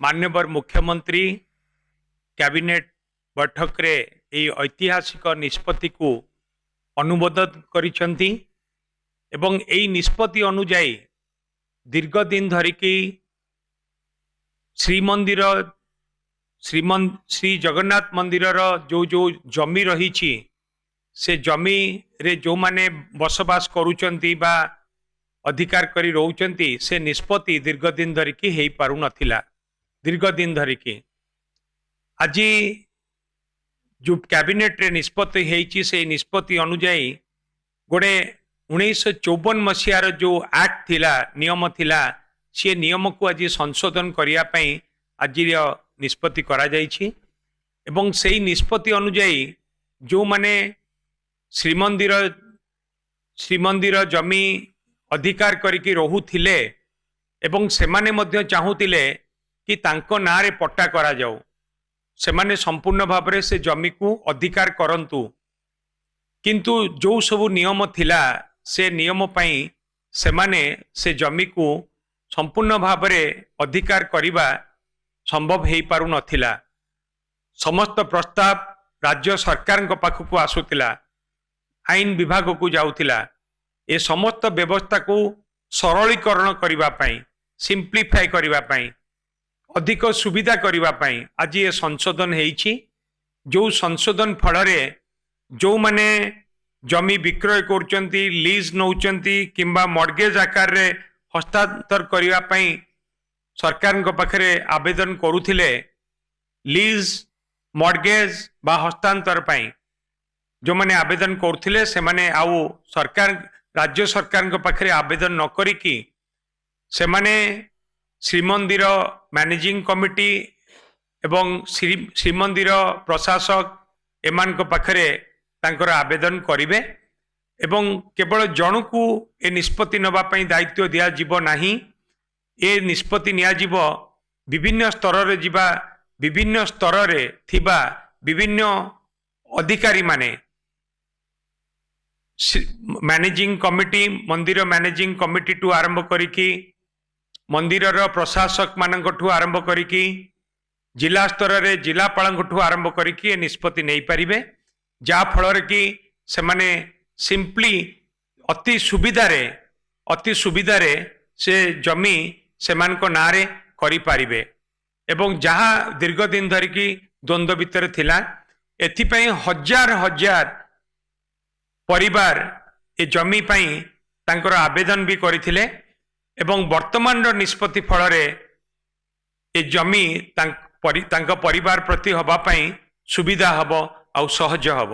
ମାନ୍ୟବର ମୁଖ୍ୟମନ୍ତ୍ରୀ କ୍ୟାବିନେଟ୍ ବୈଠକରେ ଏହି ଐତିହାସିକ ନିଷ୍ପତ୍ତିକୁ ଅନୁମୋଦନ କରିଛନ୍ତି ଏବଂ ଏହି ନିଷ୍ପତ୍ତି ଅନୁଯାୟୀ ଦୀର୍ଘ ଦିନ ଧରିକି ଶ୍ରୀମନ୍ଦିର ଶ୍ରୀ ଜଗନ୍ନାଥ ମନ୍ଦିରର ଯେଉଁ ଯେଉଁ ଜମି ରହିଛି, ସେ ଜମିରେ ଯେଉଁମାନେ ବସବାସ କରୁଛନ୍ତି ବା ଅଧିକାର କରି ରହୁଛନ୍ତି, ସେ ନିଷ୍ପତ୍ତି ଦୀର୍ଘ ଦିନ ଧରିକି ହେଇପାରୁନଥିଲା। ଦୀର୍ଘ ଦିନ ଧରିକି ଆଜି ଯେଉଁ କ୍ୟାବିନେଟରେ ନିଷ୍ପତ୍ତି ହେଇଛି, ସେଇ ନିଷ୍ପତ୍ତି ଅନୁଯାୟୀ ଗୋଟେ 1954 ମସିହାର ଯେଉଁ ଆକ୍ଟ ଥିଲା, ନିୟମ ଥିଲା, ସେ ନିୟମକୁ ଆଜି ସଂଶୋଧନ କରିବା ପାଇଁ ଆଜିର ନିଷ୍ପତ୍ତି କରାଯାଇଛି। ଏବଂ ସେଇ ନିଷ୍ପତ୍ତି ଅନୁଯାୟୀ ଯେଉଁମାନେ ଶ୍ରୀମନ୍ଦିର ଜମି ଅଧିକାର କରିକି ରହୁଥିଲେ ଏବଂ ସେମାନେ ମଧ୍ୟ ଚାହୁଁଥିଲେ କି ତାଙ୍କ ନାଁରେ ପଟ୍ଟା କରାଯାଉ, ସେମାନେ ସମ୍ପୂର୍ଣ୍ଣ ଭାବରେ ସେ ଜମିକୁ ଅଧିକାର କରନ୍ତୁ, କିନ୍ତୁ ଯେଉଁ ସବୁ ନିୟମ ଥିଲା, ସେ ନିୟମ ପାଇଁ ସେମାନେ ସେ ଜମିକୁ ସମ୍ପୂର୍ଣ୍ଣ ଭାବରେ ଅଧିକାର କରିବା ସମ୍ଭବ ହେଇପାରୁନଥିଲା। ସମସ୍ତ ପ୍ରସ୍ତାବ ରାଜ୍ୟ ସରକାରଙ୍କ ପାଖକୁ ଆସୁଥିଲା, ଆଇନ ବିଭାଗକୁ ଯାଉଥିଲା। ଏ ସମସ୍ତ ବ୍ୟବସ୍ଥାକୁ ସରଳୀକରଣ କରିବା ପାଇଁ, ସିମ୍ପ୍ଲିଫାଏ କରିବା ପାଇଁ, ଅଧିକ ସୁବିଧା କରିବା ପାଇଁ ଆଜି ଏ ସଂଶୋଧନ ହେଇଛି, ଯେଉଁ ସଂଶୋଧନ ଫଳରେ ଯେଉଁମାନେ ଜମି ବିକ୍ରୟ କରୁଛନ୍ତି, ଲିଜ୍ ନେଉଛନ୍ତି କିମ୍ବା ମର୍ଗେଜ ଆକାରରେ ହସ୍ତାନ୍ତର କରିବା ପାଇଁ ସରକାରଙ୍କ ପାଖରେ ଆବେଦନ କରୁଥିଲେ, ଲିଜ୍, ମର୍ଗେଜ ବା ହସ୍ତାନ୍ତର ପାଇଁ ଯେଉଁମାନେ ଆବେଦନ କରୁଥିଲେ, ସେମାନେ ଆଉ ରାଜ୍ୟ ସରକାରଙ୍କ ପାଖରେ ଆବେଦନ ନ କରିକି ସେମାନେ ଶ୍ରୀମନ୍ଦିର ମ୍ୟାନେଜିଂ କମିଟି ଏବଂ ଶ୍ରୀମନ୍ଦିର ପ୍ରଶାସକ ଏମାନଙ୍କ ପାଖରେ ତାଙ୍କର ଆବେଦନ କରିବେ। ଏବଂ କେବଳ ଜଣକୁ ଏ ନିଷ୍ପତ୍ତି ନେବା ପାଇଁ ଦାୟିତ୍ୱ ଦିଆଯିବ ନାହିଁ। ଏ ନିଷ୍ପତ୍ତି ନିଆଯିବ ବିଭିନ୍ନ ସ୍ତରରେ ଥିବା ବିଭିନ୍ନ ଅଧିକାରୀମାନେ, ମ୍ୟାନେଜିଂ କମିଟି, ମନ୍ଦିର ମ୍ୟାନେଜିଂ କମିଟିଠୁ ଆରମ୍ଭ କରିକି, ମନ୍ଦିରର ପ୍ରଶାସକମାନଙ୍କଠୁ ଆରମ୍ଭ କରିକି, ଜିଲ୍ଲା ସ୍ତରରେ ଜିଲ୍ଲାପାଳଙ୍କଠୁ ଆରମ୍ଭ କରିକି ଏ ନିଷ୍ପତ୍ତି ନେଇପାରିବେ, ଯାହାଫଳରେ କି ସେମାନେ ସିମ୍ପଲି ଅତି ସୁବିଧାରେ ସେ ଜମି ସେମାନଙ୍କ ନାଁରେ କରିପାରିବେ ଏବଂ ଯାହା ଦୀର୍ଘ ଦିନ ଧରିକି ଦ୍ୱନ୍ଦ୍ୱ ଭିତରେ ଥିଲା, ଏଥିପାଇଁ ହଜାର ହଜାର ପରିବାର ଏ ଜମି ପାଇଁ ତାଙ୍କର ଆବେଦନ ବି କରିଥିଲେ ଏବଂ ବର୍ତ୍ତମାନର ନିଷ୍ପତ୍ତି ଫଳରେ ଏ ଜମି ତାଙ୍କ ପରିବାର ପ୍ରତି ହେବା ପାଇଁ ସୁବିଧା ହେବ ଆଉ ସହଜ ହେବ।